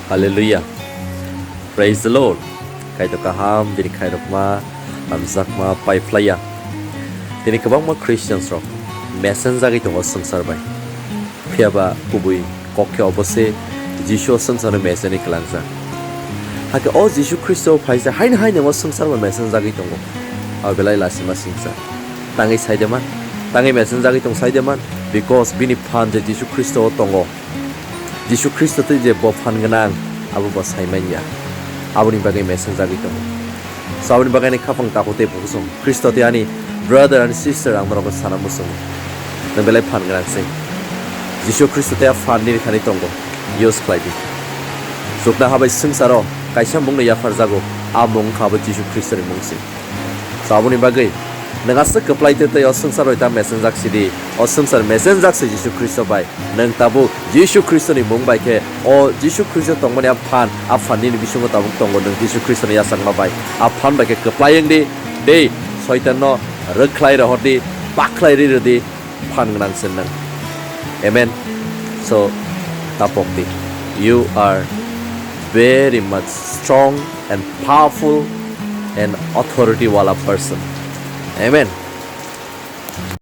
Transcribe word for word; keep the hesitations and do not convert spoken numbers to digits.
Hallelujah. Praise the Lord. Kaitor kaham, bini khairokma, hamjakma, paiphlaiya. Tini kwbangma Christians rok mesen jagwi tongo swngchar bai. Phiyaba kubui kok khe obo se Jisu o swngcharno mesenwi kwlangjak. Hakhe o Jisu Khristo phaisa haino haino o swngchar bai mesen jagwi tongo. Abo belai lasima singsa. Tangwi sai de man, tangwi mesen jagwi tong sai de man, because bini phan je Jisu Khristo o tongo. Jisu Khristo tei je bo phan gwnang, abo bo sai man ya. Aboni bagwi mesen jagwi tongo. So aboni bagwi ani khapang takhuk tei bukhuk song Khristo tei ani brother ani sister ang norokno sana muchungo. Nwng belai phan gwnang se. Jisu Khristo tei a phan nini thani tongo. Use khlai di. Chuknoha bai swngcharo kaisa mungno yapharjago, a mung wngkha abo Jisu Khristoni mung se. So aboni bagwi nwng aswk kwplai tei tei o swngchar bai ta mesenjak sidi, o swngchar mesenjak se Jisu Khristo bai. Nwng tabuk Jisu Khristoni mung bai khe o Jisu Khristo tongmani a phan, a phan nini bisingo tabuk tongo nwng Jisu Khristoni yachakma bai. A phan bai khe kwplai wng di, tei Soitanno rwkhlai rohor di, pakhlai ri rw di, phan gwnang se nwng. Amen. So, tapok di. You are very much strong and powerful and authority wala person. Amen.